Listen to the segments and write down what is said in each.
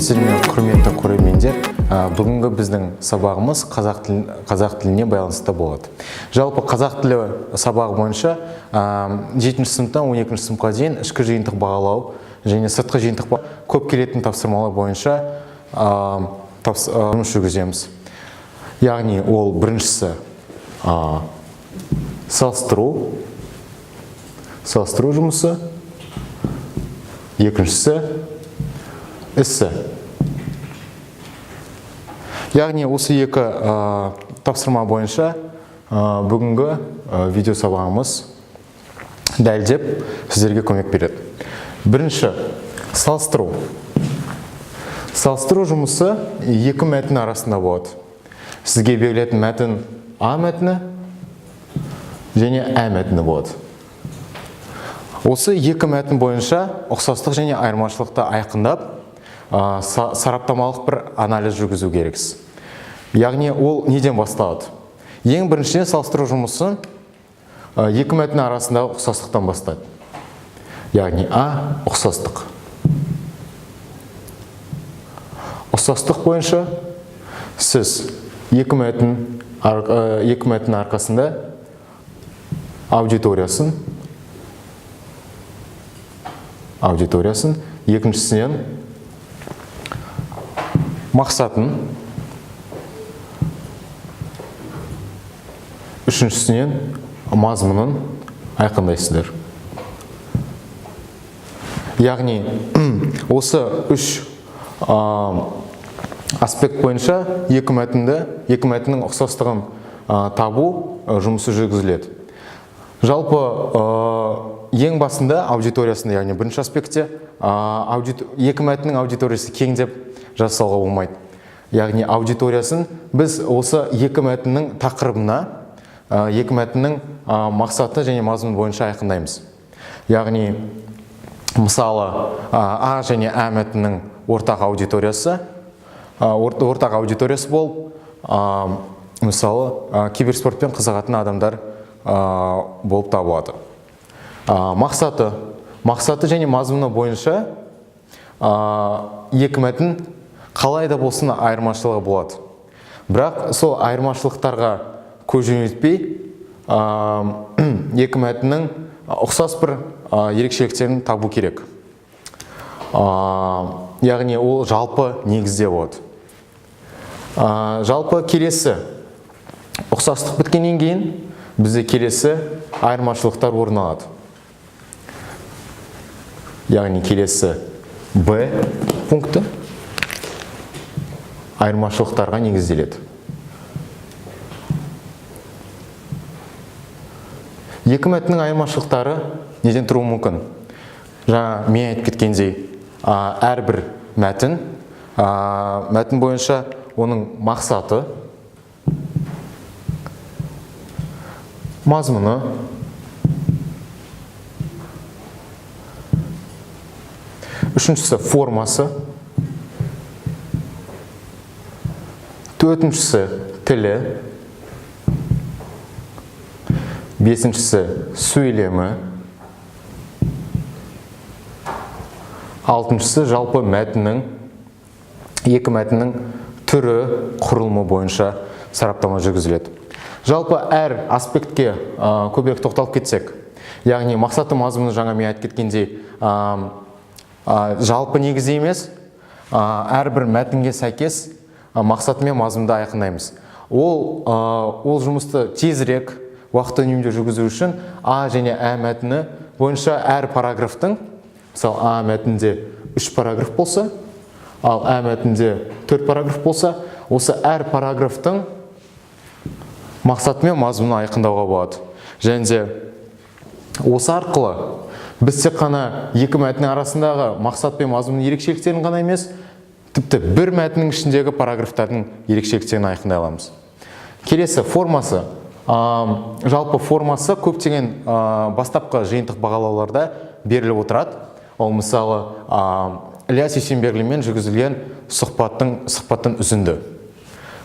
Сәлеметсіздер ме, құрметті көрермендер! Бүгінгі біздің сабағымыз қазақ тіліне байланысты болады. Жалпы қазақ тілі сабағы бойынша 7 сыныптан 12 сыныпқа дейін ішкі жиынтық бағалау және сыртқы жиынтық көп келетін тапсырмалар бойынша жұмыс жүргіземіз. Яғни ол біріншісі салыстыру жұмысы, екіншісі эссе. Яғни осы екі тапсырма бойынша бүгінгі видео сабағымыз дәлдеп сіздерге көмек береді. Бірінші салыстыру. Салыстыру жұмысы екі мәтін арасында болады. Сізге берілетін мәтін А мәтіні және Ә мәтіні болады. Осы екі мәтін бойынша ұқсастық және айырмашылықты айқындап, сараптамалық бір анализ жүргізу керексіз. Яғни ол неден басталады? Ең біріншіден салыстыру жұмысы екі мәтін арасындағы ұқсастықтан бастады. Яғни А ұқсастық. Ұқсастық бойынша сіз екі мәтін арқасында аудиториясын, екіншісінен мақсатын, үшіншісінен мазмұнын айқындайсыздар. Яғни осы үш аспект бойынша екі мәтіннің ұқсастығын табу жұмысы жүргізіледі. Жалпы ең басында аудиториясында, яғни бірінші аспектте, екі мәтіннің аудиториясы кең деп жасауға болмайды. Яғни аудиториясын біз осы екі мәтіннің тақырыбына, екі мәтіннің мақсаты және мазмұны бойынша айқындаймыз. Яғни мысалы, А және Ә мәтіннің ортақ аудиториясы болып, мысалы, киберспортпен қызығатын адамдар болып табылады. Мақсаты және мазмұны бойынша екі мәтін қалай да болсын айырмашылығы болады. Бірақ сол айырмашылықтарға көз жүгіртпей, екі мәтіннің ұқсас бір ерекшеліктерін табу керек. Яғни ол жалпы негізде болады. Жалпы келесі ұқсастық біткеннен кейін бізде келесі айырмашылықтар орын алады. Яғни келесі Б пункті айырмашылықтарға негізделеді. Екі мәтіннің айырмашылықтары неден тұруы мүмкін? Жаңа мен айтып кеткендей, әрбір мәтін бойынша оның мақсаты, мазмұны, үшіншісі формасы, төртіншісі тілі, бесіншісі сөйлемі, алтыншысы жалпы екі мәтіннің түрі, құрылымы бойынша сараптама жүргізіледі. Жалпы әр аспектке көбірек тоқталып кетсек, яғни мақсаты, мазмұны жаңа мен айтып кеткендей, жалпы негізі емес, әрбір мәтінге сәйкес мақсаты мен мазмұнды айқындаймыз. Ол жұмысты тезірек уақыт үнемдеу жүргізу үшін А және Ә мәтіні бойынша әр параграфтың, мысалы, А мәтінде 3 параграф болса, ал Ә мәтінде 4 параграф болса, осы әр параграфтың мақсаты мен мазмұнын айқындауға болады. Және де осы арқылы біз тек қана екі мәтіннің арасындағы мақсат пен мазмұн ерекшеліктерін ғана емес, тіпті бір мәтіннің ішіндегі параграфтардың ерекшеліктерін айқындай аламыз. Келесі формасы. Жалпы формасы көптеген бастапқы жиынтық бағалауларда беріліп отырады. Ол мысалы, Ілияс Есенберлинмен жүргізілген сұхбаттың үзінді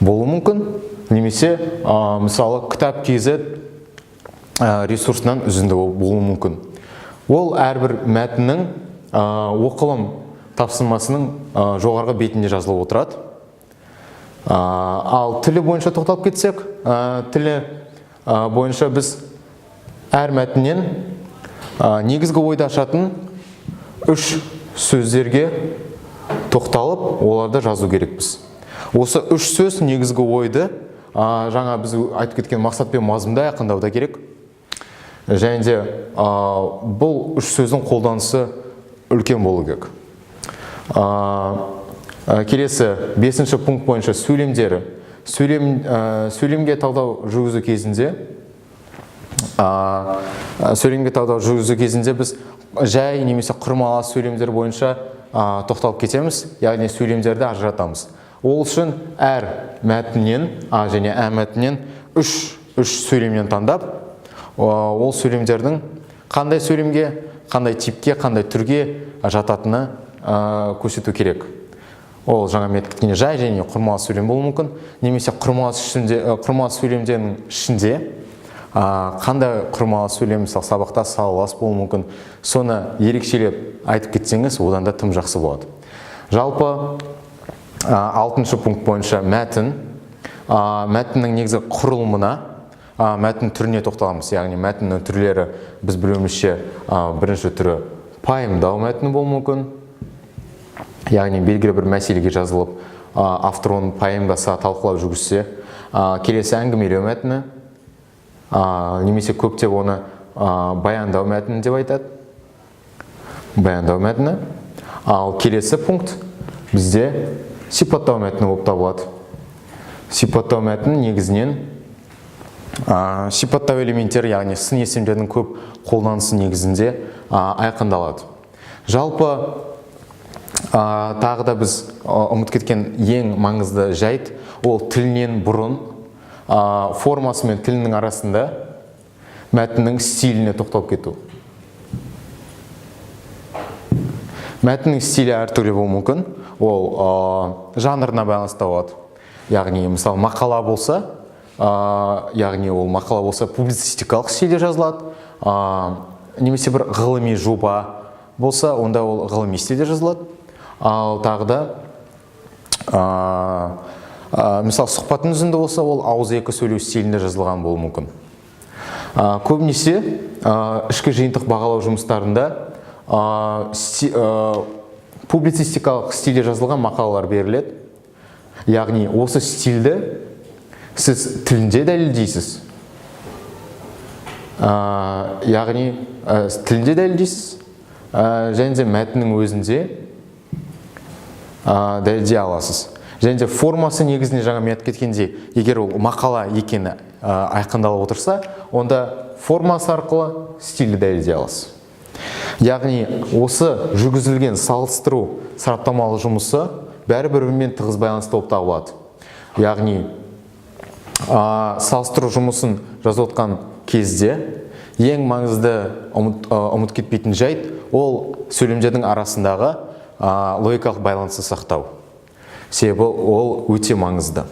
болуы мүмкін, немесе мысалы, кітап kz ресурсынан үзінді болуы мүмкін. Ол әрбір мәтіннің оқылым тапсырмасының жоғарғы бетінде жазылып отырады. Ал тілі бойынша тоқталып кетсек, тілі бойынша біз әр мәтіннен негізгі ойды ашатын үш сөздерге тоқталып, оларды жазу керекпіз. Осы үш сөз негізгі ойды, жаңа біз айтып кеткен мақсат пен мазмұнды айқындау да керек. Және де бұл үш сөздің қолданысы үлкен болу керек. Келесі бесінші пункт бойынша сөйлемдері. Сөйлемге талдау жүргізу кезінде, біз жай немесе құрмалас сөйлемдер бойынша тоқталып кетеміз, яғни сөйлемдерді ажыратамыз. Ол үшін әр мәтіннен, А және Ә мәтіннен үш сөйлемнен таңдап, ол сөйлемдердің қандай сөйлемге, қандай типке, қандай түрге жататыны көрсету керек. Ол жаңа мен айтып кеткен жай және құрмалас сөйлем болуы мүмкін, немесе құрмалас сөйлемдердің ішінде қандай құрмалас сөйлем, мысалы сабақта салалас болуы мүмкін, соны ерекшелеп айтып кетсеңіз, одан да тым жақсы болады. Жалпы алтыншы пункт бойынша мәтін, мәтіннің негізгі құрылымына, мәтін түріне тоқталамыз. Яғни мәтіннің түрлері біз білуімізше, бірінші түрі пайымдау мәтіні болуы мүмкін, яғни белгілі бір мәселеге жазылып, автор оны пайымдаса, талқылап жүргізсе. Келесі әңгімелеу мәтіні, немесе көптеп оны баяндау мәтіні деп айтады. Баяндау мәтіні. Ал келесі пункт бізде сипаттау мәтіні болып табылады. Сипаттау мәтіні негізінен сипаттау элементтері, яғни сын есімдердің көп қолданысы негізінде айқындалады. Жалпы тағы да біз ұмытып кеткен ең маңызды жайт, ол тілінен бұрын формасы мен тілінің арасында мәтіннің стиліне тоқталып кету. Мәтіннің стилі әртүрлі болуы мүмкін. Ол жанрына байланысты болады. Яғни, мысалы, мақала болса, яғни ол мақала болса публицистикалық стилде жазылады, немесе бір ғылыми жоба болса, онда ол ғылыми стилде жазылады. Ал тағы да, мысалы, сұхбаттың үзінді болса, ол ауызекі сөйлеу стилінде жазылған болуы мүмкін. Көбінесе ішкі жиынтық бағалау жұмыстарында публицистикалық стилде жазылған мақалалар беріледі. Яғни осы стилді сіз тілінде дәлелдейсіз. Яғни тілінде дәлелдейсіз, және де мәтіннің өзінде дәлелдей аласыз. Және де формасы негізінде жаңа мен айтып кеткендей, егер ол мақала екені айқындалып отырса, онда формасы арқылы стилді дәлелдей аласыз. Яғни осы жүргізілген салыстыру сараптамалық жұмысы бәрі бір-бірімен тығыз байланысты болып табылады. Яғни салыстыру жұмысын жазып отқан кезде ең маңызды ұмытып кетпейтін жайт ол сөйлемдердің арасындағы логикалық байланысты сақтау. Себебі ол өте маңызды.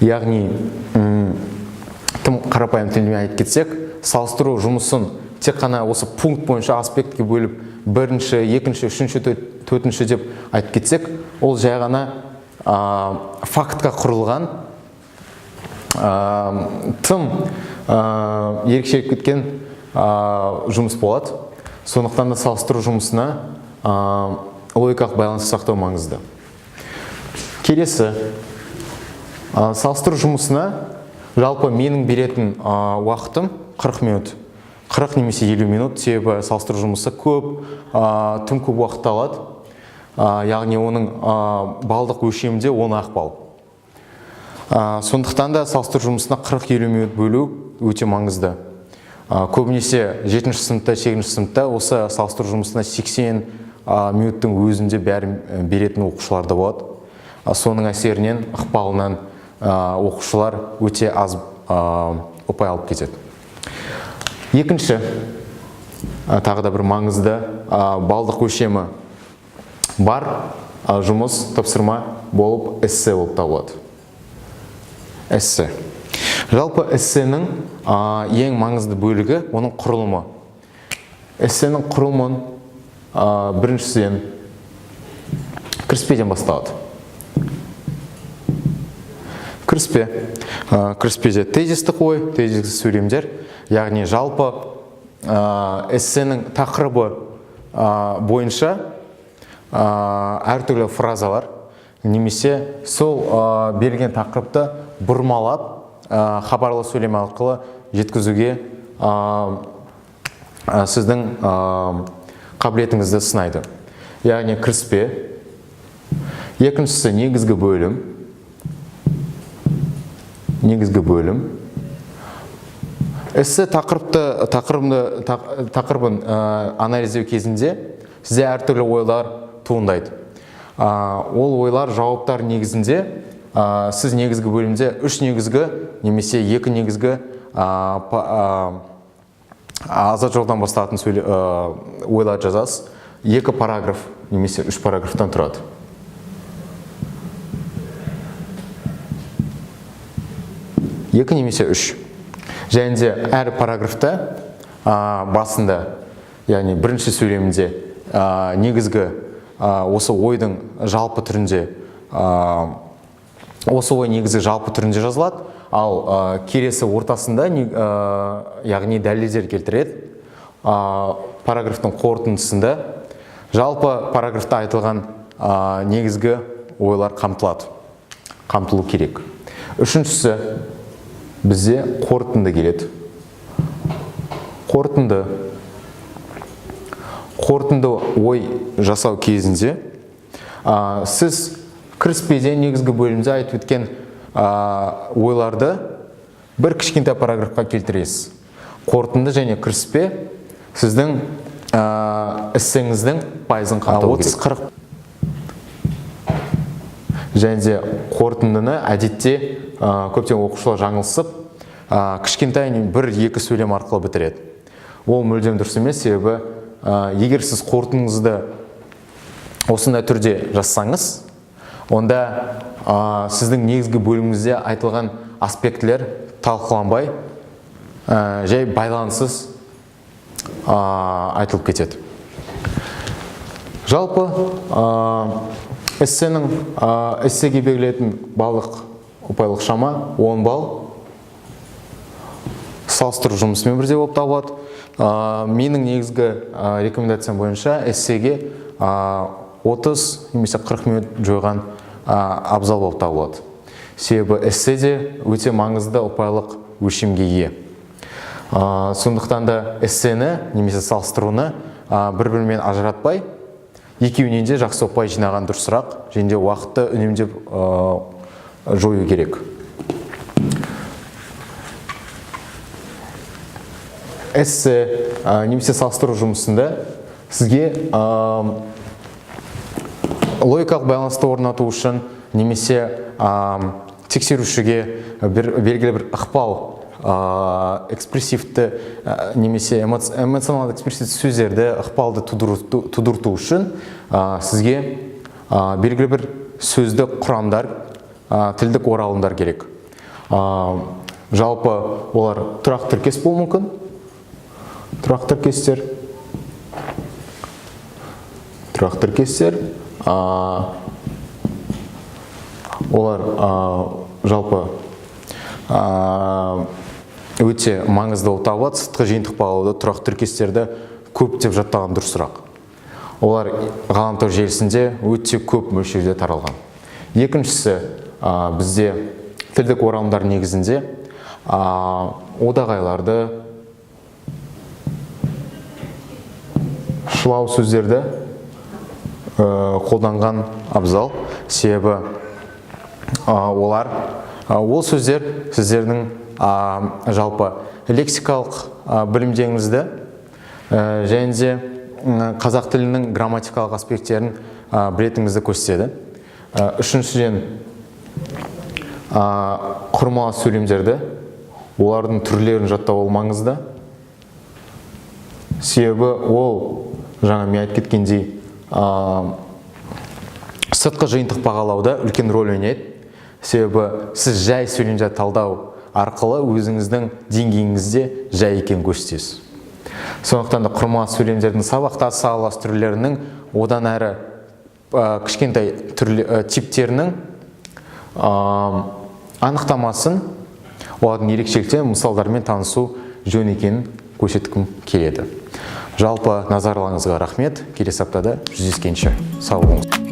Яғни тым қарапайым тілмен айтып кетсек, салыстыру жұмысын тек қана осы пункт бойынша аспектке бөліп бірінші, екінші, үшінші, төртінші деп айтып кетсек, ол жай ғана фактқа құрылған тым ерекшеліп кеткен жұмыс болады. Сондықтан да салыстыру жұмысына логикалық байланыс сақтау маңызды. Келесі, салыстыру жұмысына жалпы менің беретін уақытым 40 минут. 40 немесе 50 минут, себебі салыстыру жұмысы тым көп уақыт алады. Яғни оның балдық өлшемінде 10 балл. Сондықтан да салыстыру жұмысына 40-50 минут бөлу өте маңызды. Көбінесе 7 сыныпта, 8 сыныпта осы салыстыру жұмысына 80 минуттың өзінде бәрін беретін оқушылар да болады. Соның әсерінен, ықпалынан оқушылар өте аз ұпай алып кетеді. Екінші, тағы да бір маңызды балдық өлшемі бар жұмыс тапсырма болып эссе болып табылады. Эссе. Жалпы эссенің ең маңызды бөлігі оның құрылымы. Эссенің құрылымын біріншіден кіріспеден басталады. Кіріспе. Кіріспеде тезистік ой, тезистік сөйлемдер, яғни жалпы эссенің тақырыбы бойынша әртүрлі фразалар немесе сол берілген тақырыпты бұрмалап, хабарлы сөйлем арқылы жеткізуге сіздің қабілетіңізді сынайды. Яғни кіріспе. Екіншісі негізгі бөлім. Негізгі бөлім. Эссе тақырыбын анализдеу кезінде сізде әртүрлі ойлар туындайды. Ол ойлар жауаптар негізінде сіз негізгі бөлімде үш негізгі немесе екі негізгі азат жолдан басталатын ойлар жазасыз. Екі параграф немесе үш параграфтан тұрады. Екі немесе үш. Және де әр параграфта басында, яғни бірінші сөйлемінде негізгі осы ойдың жалпы түрінде, осы ой негізгі жалпы түрінде жазылады, ал келесі ортасында яғни дәлелдер келтіреді. Параграфтың қорытындысында жалпы параграфта айтылған негізгі ойлар қамтылады, қамтылу керек. Үшіншісі бізде қорытынды келеді. Қорытынды. Қорытынды ой жасау кезінде сіз кіріспеде негізгі бөлімде айтып өткен ойларды бір кішкентай параграфқа келтіресіз. Қорытынды және кіріспе сіздің эссеңіздің пайызын қамту керек. 30-40. Және де қорытындыны әдетте көптеген оқушылар жаңылысып, кішкентай бір-екі сөйлем арқылы бітіреді. Ол мүлдем дұрыс емес, себебі егер сіз қорытындыңызды осындай түрде жазсаңыз, онда сіздің негізгі бөліміңізде айтылған аспектілер талқыланбай, жай байланыссыз айтылып кетеді. Жалпы эссеге берілетін баллық ұпайлық шама 10 балл. Салыстыру жұмысымен бірдей болып табылады. Менің негізгі рекомендациям бойынша эссеге 30 немесе 40 минут жойған абзал болып табылады. Себебі эсседе өте маңызды ұпайлық өлшемге ие. Сондықтан да эссені немесе салыстыруны бір-бірімен ажыратпай, екеуінен де жақсы ұпай жинаған дұрысырақ, және де уақытты үнемдеп жою керек. Эссе немесе салыстыру жұмысында сізге логикалық байланысты орнату үшін немесе тексерушіге белгілі бір ықпал, экспрессивті, немесе эмоционалды экспрессивті сөздерді, ықпалды тудырту үшін сізге белгілі бір сөздік құрамдар, тілдік оралымдар керек. Жалпы олар тұрақты тіркес болуы мүмкін. Тұрақты тіркестер. Тұрақты тіркестер. Олар жалпы өте маңызды болып табылады. Сыртқы жиынтық бағалауда тұрақты тіркестерді көптеп жаттаған дұрысырақ. Олар ғаламтор желісінде өте көп мөлшерде таралған. Екіншісі, бізде тілдік оралымдар негізінде одағайларды, шылау сөздерді қолданған абзал. Себебі ол сөздер сіздердің жалпы лексикалық білімдеріңізді, және де қазақ тілінің грамматикалық аспекттерін білетініңізді көрсетеді. Үшіншіден, құрмалы сөйлемдерді, олардың түрлерін жаттау ол маңызды. Себебі ол, жаңа мен айтып кеткендей, сыртқы жиынтық бағалауда үлкен рөл ойнайды. Себебі сіз жай сөйлемдерді талдау арқылы өзіңіздің деңгейіңізде жай екенін көрсетесіз. Сондықтан да құрма сөйлемдердің сабақтас, сағалас түрлерінің, одан әрі кішкентай түрлі, типтерінің анықтамасын, олардың ерекшеліктерін мысалдармен танысу жөн екенін көрсеткім келеді. Жалпы, назарларыңызға рахмет. Келесі аптада жүздескенше, сау болыңыз.